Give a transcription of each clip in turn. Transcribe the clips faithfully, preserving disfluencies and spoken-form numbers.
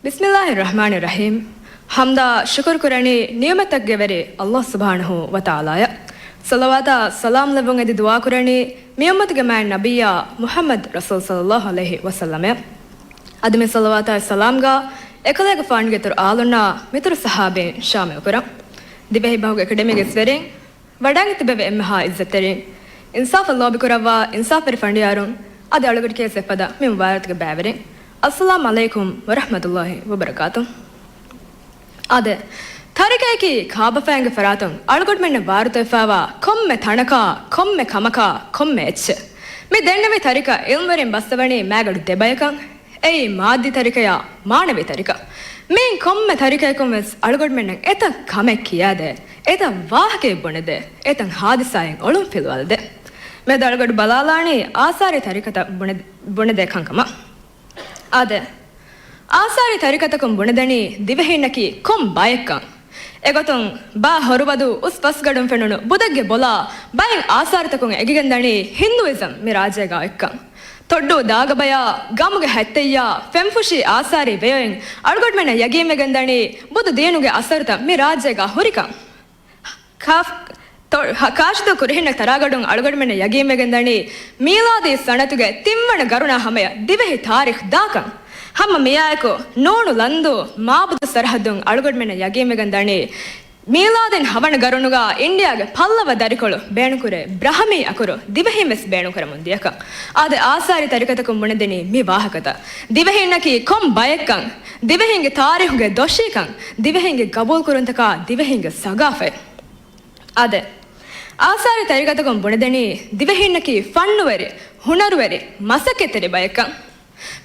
ބިސްމިއްލާހި ރަޙްމާނި ރަޙީމް. ޙަމްދާ ޝުކުރު ކުރަނީ ނިޢުމަތްތަކުގެ ވެރި ﷲ ސުބްޙާނަހޫ ވަތަޢާލާއަށް. ޞަލަވާތާ ސަލާމް ލެއްވުން އެދި ދުޢާ ކުރަނީ މި އުއްމަތުގެ މާތް ނަބިއްޔާ މުޙައްމަދު ރަސޫލު ޞައްލައްލާހު ޢަލައިހި ވަސައްލަމަށް. އަދި މި ޞަލަވާތާއި ސަލާމްގާ އެކަލޭގެފާނުގެ އިތުރު އާލުންނާ މިތުރު ޞަޙާބީން ޝާމިލް ކުރަން. ދިވެހި ބަހުގެ އެކަޑަމީގެ އިސްވެރިން، ވަޑައިގަތި ބޭއްވި އެންމެހާ އިއްޒަތްތެރިން، އިންސާފަށް ލޯބިކުރައްވާ އިންސާފުވެރި ފަނޑިޔާރުން، އަދި އަޅުގަޑު ކޭސް އެއްފަދަ މި މުބާރާތުގެ ބައިވެރިން، އައްސަލާމް ޢަލައިކުމް ވަރަޙްމަތުﷲި ވަބަރަކާތު. އާދެ، ތަރިކައަކީ ކާބަފައިންގެ ފަރާތުން އަޅުގަނޑުމެންނަށް ވާރުތުވެފައިވާ ކޮންމެ ތަނަކާ، ކޮންމެ ކަމަކާ، ކޮންމެ އެއްޗެއް. މި ދެންނެވި ތަރިކަ ޢިލްމުވެރިން ބައްސަވަނީ މާގަޑު ދެ ބަޔަކަށް. އެއީ މާއްދީ ތަރިކަޔާ މާނަވީ ތަރިކަ. މިއިން ކޮންމެ ތަރިކަޔަކުން ވެސް އަޅުގަނޑުމެންނަށް އެތައް ކަމެއް ކިޔާދޭ، އެތައް ވާހަކައެއް ބުނެދޭ، އެތައް ހާދިސާއެއް އޮޅުން ފިލުވާލަދޭ. މިއަދު އަޅުގަޑު ބަލާލާނީ އާސާރީ ތަރިކަތައް ބުނެ، ބުނެދޭ ކަންކަމަށް. އާދެ، އާސާރީ ތަރިކަތަކުން ބުނެދެނީ ދިވެހީންނަކީ ކޮން ބައެއްކަން. އެގޮތުން ބާ ހޮރުބަދު އުސް ފަސްގަޑުން ފެނުނު ބުދެއްގެ ބޮލާ ބައެއް އާސާރުތަކުން އެނގިގެންދަނީ ހިންދޫއިޒަމް މި ރާއްޖޭގާ އޮތްކަން. ތޮއްޑޫ ދާގަބަޔާ، ގަމުގެ ހަތްތައްޔާ، ފެންފުށީ އާސާރީ ވެޔޮއިން އަޅުގަނޑުމެންނަށް ޔަގީންވެގެންދަނީ ބުދު ދީނުގެ އަސަރުތައް މި ރާއްޖޭގާ ހުރިކަން. ކާފް، ތޮ، ހަ، ކާށިދޫ ކުރިހިންނަށް ތަރާގަޑުން އަޅުގަނޑުމެންނަށް ޔަގީންވެގެންދަނީ މީލާދީ ސަނަތުގެ ތިންވަނަ ގަރުނާ ހަމަޔަށް ދިވެހި ތާރީޚް ދާކަން. ހަމަ މިއާއެކު ނޫނު ލަންދޫ މާބުދު ސަރަހައްދުން އަޅުގަނޑުމެންނަށް ޔަގީންވެގެންދަނީ މީލާދީން ހަވަނަ ގަރުނުގާ އިންޑިއާގެ ޕައްލަވަ ދަރިކޮޅު ބޭނުންކުރޭ ބްރަހަމީ އަކުރު ދިވެހިން ވެސް ބޭނުންކުރަމުން ދިޔަކަން. އާދެ، އާސާރީ ތަރިކަތަކުން ބުނެދެނީ މި ވާހަކަތައް. ދިވެހީންނަކީ ކޮން ބައެއްކަން، ދިވެހީންގެ ތާރީޚުގެ ދޮށީކަން، ދިވެހީންގެ ގަބޫލުކުރުންތަކާ، ދިވެހީންގެ ސަގާފަތް. އާދެ، އާސާރީ ތަރިކަތަކުން ބުނެދެނީ ދިވެހީންނަކީ ފަންނުވެރި، ހުނަރުވެރި، މަސައްކަތްތެރި ބައެއްކަން.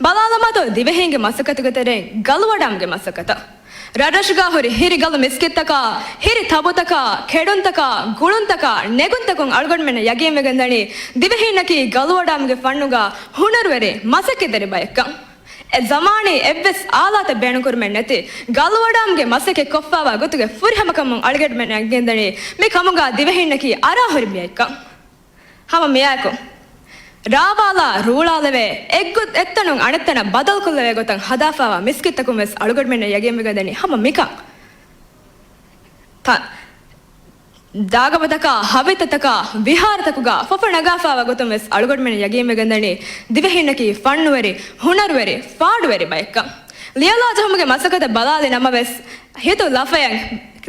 ބަލާލަމާތޯ ދިވެހީންގެ މަސައްކަތުގެ ތެރެއިން ގަލުވަޑާމުގެ މަސައްކަތަށް. ރަށްރަށުގާ ހުރި ހިރި ގަލު މިސްކިތްތަކާ، ހިރި ތަބުތަކާ، ކެޑުންތަކާ، ގުޅުންތަކާ، ނެގުންތަކުން އަޅުގަނޑުމެންނަށް ޔަގީންވެގެންދަނީ ދިވެހީންނަކީ ގަލުވަޑާމުގެ ފަންނުގާ ހުނަރުވެރި މަސައްކަތްތެރި ބައެއްކަން. އެ ޒަމާނީ އެއްވެސް އާލާތެއް ބޭނުންކުރުމެއް ނެތި، ގަލުވަޑާމުގެ މަސައްކަތް ކޮށްފައިވާ ގޮތުގެ ފުރިހަމަކަމުން އަޅުގަނޑުމެން އެނގިގެންދަނީ މި ކަމުގާ ދިވެހީންނަކީ އަރާހުރި ބައެއްކަން. ހަމަ މިއާއެކު ރާވާލާ ރޫޅާލެވޭ، އެއްގޮ، އެއްތަނުން އަނެއްތަނަށް ބަދަލުކޮށްލެވޭ ގޮތަށް ހަދާފައިވާ މިސްކިތްތަކުން ވެސް އަޅުގަނޑުމެންނަށް ޔަގީންވެގެންދަނީ ހަމަ މިކަން. ތަ، ދާގަބަތަކާ، ހަވިތަތަކާ، ވިހާރަތަކުގާ ފޮފޮ ނަގާފައިވާ ގޮތުން ވެސް އަޅުގަނޑުމެން ޔަގީންވެގެންދަނީ ދިވެހީންނަކީ ފަންނުވެރި، ހުނަރުވެރި، ފާޑުވެރި ބައެއްކަން. ލިޔަލާ ޖަހުމުގެ މަސައްކަތަށް ބަލާލި ނަމަވެސް، ހިތު ލަފަޔަށް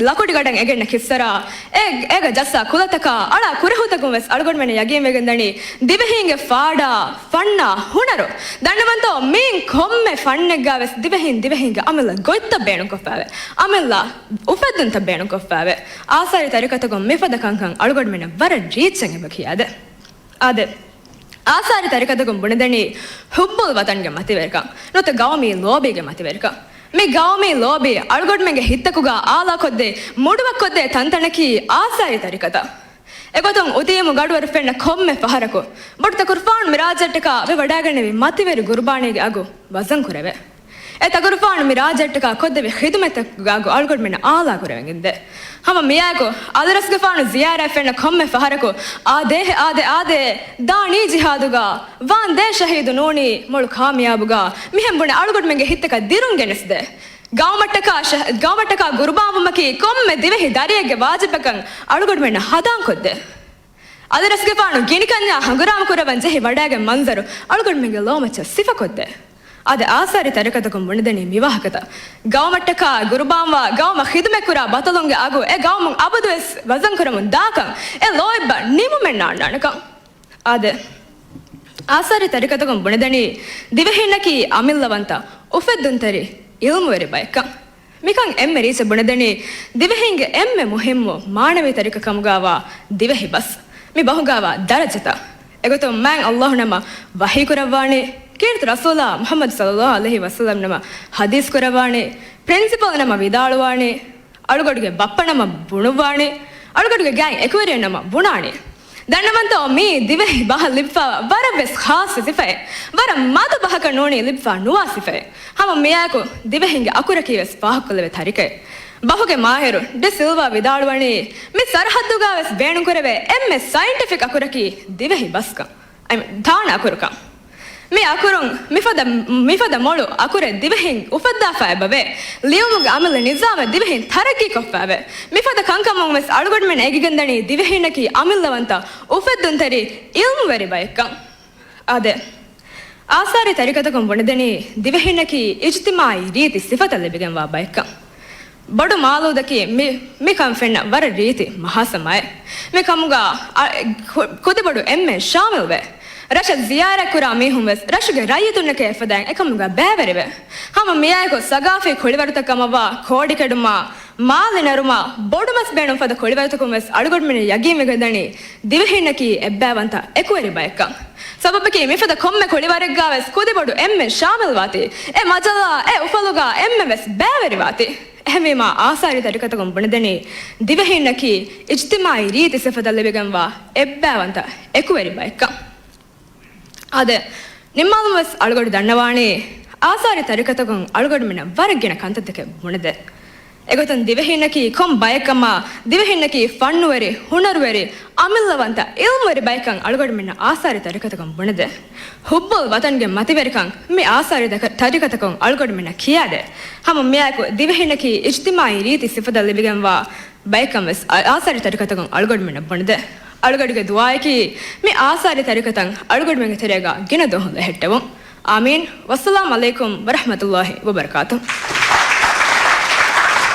ލަކުޑިގަޑަށް އެނގެންނަ ކިއްސަރާ، އޭ، އޭގަ ޖައްސާ ކުލަތަކާ، އަޅާ ކުރެހުތަކުން ވެސް އަޅުގަނޑުމެން ޔަގީންވެގެންދަނީ ދިވެހީންގެ ފާޑާ، ފަންނާ، ހުނަރު. ދަންނަވަންތޯ، މިއިން ކޮންމެ ފަންނެއްގާ ވެސް ދިވެހީން ދިވެހީންގެ އަމިއްލަ ގޮތްތައް ބޭނުންކޮށްފައިވޭ. އަމިއްލަ އުފެއްދުންތައް ބޭނުންކޮށްފައިވޭ. އާސާރީ ތަރިކަތަކުން މިފަދަ ކަންކަން އަޅުގަނޑުމެންނަށް ވަރަށް ރީއްޗަށް އެބަ ކިޔާދޭ. އާދެ، އާސާރީ ތަރިކަތަކުން ބުނެދެނީ ޙުއްބުލް ވަޠަންގެ މަތިވެރިކަން، ނުވަތަ ގައުމީ ލޯބީގެ މަތިވެރިކަން. މި ގައުމީ ލޯބީ އަޅުގަނޑުމެންގެ ހިތްތަކުގާ އާލާކޮށްދޭ، މުޑުވައްކޮށްދޭ ތަންތަނަކީ އާސާރީ ތަރިކަތައް. އެގޮތުން އުދީމު ގަޑުވަރު ފެންނަ ކޮންމެ ފަހަރަކު، ބޮޑު ތަކުރުފާނު މި ރާއްޖެއްޓަކާ ވެވަޑައިގެންނެވި މަތިވެރި ގުރުބާނީގެ އަގު ވަޒަން ކުރެވޭ. އެ ތަކުރުފާނު މި ރާއްޖެއްޓަކާ ކޮށްދެވި ޚިދުމަތްތަކުގެ އަގު އަޅުގަނޑުމެންނަށް އާލާ ކުރެވެގެންދޭ. ހަމަ މިއާއެކު އަލިރަސްގެފާނު ޒިޔާރަތް ފެންނަ ކޮންމެ ފަހަރަކު، އާދޭ، އާދޭ، އާދޭ، ދާނީ ޖިހާދުގާ، ވާންދޭ ޝަހީދު ނޫނީ މޮޅު ކާމިޔާބުގާ، މިހެން ބުނެ އަޅުގަނޑުމެންގެ ހިތްތަކަށް ދިރުން ގެނެސްދޭ. ގައުމަށްޓަކާ ޝަ، ގައުމަށްޓަކާ ގުރުބާންވުމަކީ ކޮންމެ ދިވެހި ދަރިއެއްގެ ވާޖިބަކަށް އަޅުގަނޑުމެންނަށް ހަނދާންކޮށްދޭ. އަލިރަސްގެފާނު ގިނިކަންޏާ ހަނގުރާމަ ކުރައްވަން ޖެހި ވަޑައިގެން މަންޒަރު އަޅުގަނޑުމެންގެ ލޯމައްޗަށް ސިފަކޮށްދޭ. އާދެ، އާސާރީ ތަރިކަތަކުން ބުނެދެނީ މިވާހަކަތައް. ގައުމަށްޓަކާ ގުރުބާންވާ، ގައުމަށް ޚިދުމަތްކުރާ ބަތަލުންގެ އަގު އެ ގައުމުން އަބަދުވެސް ވަޒަންކުރަމުން ދާކަން، އެ ލޯތްބަށް ނިމުމެއް ނާންނާނެކަން. އާދެ، އާސާރީ ތަރިކަތަކުން ބުނެދެނީ ދިވެހީންނަކީ އަމިއްލަވަންތަ، އުފެއްދުންތެރި، އިލްމުވެރި ބައެއްކަން. މިކަން އެންމެ ރީއްޗަށް ބުނެދެނީ ދިވެހީންގެ އެންމެ މުހިއްމު މާނަވީ ތަރިކަ ކަމުގާވާ ދިވެހި ބަސް، މި ބަހުގާވާ ދަރަޖަތައް. އެގޮތުން މާތް ﷲ ނަމަ ވަޙީ ކުރައްވާނެ، ކީރިތި ރަސޫލާ މުޙައްމަދު ޞައްލައްލާހު ޢަލައިހި ވަސައްލަމް ނަމަ ޙަދީޘް ކުރައްވާނެ، ޕްރިންސިޕަލް ނަމަ ވިދާޅުވާނެ، އަޅުގަޑުގެ ބައްޕަ ނަމަ ބުނުއްވާނެ، އަޅުގަޑުގެ ގާތް އެކުވެރިޔެއް ނަމަ ބުނާނެ. ދަންނަވަންތޯ، މިއީ ދިވެހި ބަހަށް ލިބިފައިވާ ވަރަށް ވެސް ޚާއްޞަ ސިފައެއް. ވަރަށް މަދު ބަހަކަށް ނޫނީ ލިބިފަ ނުވާ ސިފައެއް. ހަމަ މިއާއެކު ދިވެހިންގެ އަކުރަކީ ވެސް ފާހަގަކޮށްލެވޭ ތަރިކައެއް. ބަހުގެ މާހިރު ޑި ސިލްވާ ވިދާޅުވަނީ، މި ސަރަހައްދުގާ ވެސް ބޭނުންކުރެވޭ އެންމެ ސައިންޓިފިކް އަކުރަކީ ދިވެހި ބަސްކަން. އައި މީން، ތާނަ އަކުރުކަން. މި އަކުރުން މިފަދަ، މިފަދަ މޮޅު އަކުރެއް ދިވެހިން އުފައްދާފައިބަވޭ. ލިޔުމުގެ އަމިއްލަ ނިޒާމެއް ދިވެހިން ތަރައްގީކޮށްފައިވޭ. މިފަދަ ކަންކަމުން ވެސް އަޅުގަނޑުމެން އެނގިގެންދަނީ ދިވެހިންނަކީ އަމިއްލަވަންތަ، އުފެއްދުންތެރި، އިލްމުވެރި ބައެއްކަން. އާދެ، އާސާރީ ތަރިކަތަކުން ބުނެދެނީ ދިވެހިންނަކީ އިޖްތިމާއީ ރީތި ސިފަތައް ލިބިގެންވާ ބައެއްކަން. ބޮޑު މާލޫދަކީ މި، މިކަން ފެންނަ ވަރަށް ރީތި މަހާސަމާއެއް. މި ކަމުގަ އަ، ކު، ކުދިބޮޑު އެންމެން ޝާމިލްވޭ. ރަށަށް ޒިޔާރަތްކުރާ މީހުން ވެސް ރަށުގެ ރައްޔިތުންނެކޭ އެފަދައިން އެކަމުގަ ބައިވެރިވޭ. ހަމަ މިއާއެކު ސަގާފީ ކުޅިވަރުތައް ކަމަށްވާ ކޯޑިކެޑުމާ، މާލެ ނެރުމާ، ބޮޑުމަސް ބޭނުން ފަދަ ކުޅިވަރުތަކުން ވެސް އަޅުގަނޑުމެން ޔަގީންވެގެންދަނީ ދިވެހިންނަކީ އެއްބައިވަންތަ އެކުވެރި ބައެއްކަން. ސަބަބަކީ މިފަދަ ކޮންމެ ކުޅިވަރެއްގަ ވެސް ކުދިބޮޑު އެންމެން ޝާމިލްވާތީ، އެ މަޖަލާ، އެ އުފަލުގަ އެންމެން ވެސް ބައިވެރިވާތީ. އެހެންވީމާ، އާސާރީ ތަރިކަތަކުން ބުނެދެނީ ދިވެހިންނަކީ އިޖްތިމާއީ ރީތި ސިފަތައް ލިބިގެންވާ އެއްބައިވަންތަ އެކުވެރި ބައެއްކަން. އާދެ، ނިންމާލުމަށް ވެސް އަޅުގަޑު ދަންނަވާނީ، އާސާރީ ތަރިކަތަކުން އަޅުގަނޑުމެންނަށް ވަރަށް ގިނަ ކަންތައްތަކެއް ބުނެދޭ. އެގޮތުން ދިވެހިންނަކީ ކޮން ބައެއްކަމާ، ދިވެހިންނަކީ ފަންނުވެރި، ހުނަރުވެރި، އަމިއްލަވަންތަ، އިލްމުވެރި ބައެއްކަން އަޅުގަނޑުމެންނަށް އާސާރީ ތަރިކަތަކުން ބުނެދޭ. ހުއްބުލް ވަތަންގެ މަތިވެރިކަން މި އާސާރީ ތަކަ، ތަރިކަތަކުން އަޅުގަނޑުމެންނަށް ކިޔާދޭ. ހަމަ މިއާއެކު ދިވެހިންނަކީ އިޖްތިމާއީ ރީތި ސިފަތައް ލިބިގެންވާ ބައެއްކަން ވެސް އާ، އާސާރީ ތަރިކަތަކުން އަޅުގަނޑުމެންނަށް ބުނެދޭ. އަޅުގަޑުގެ ދުޢާއަކީ މި އާސާރީ ތަރިކަތައް އަޅުގަނޑުމެންގެ ތެރޭގަ ގިނަ ދުވަހު ލެހެއްޓެވުން. އާމީން. ވައްސަލާމް ޢަލައިކުމް ވަރަޙްމަތުﷲ ވަބަރަކާތުހު.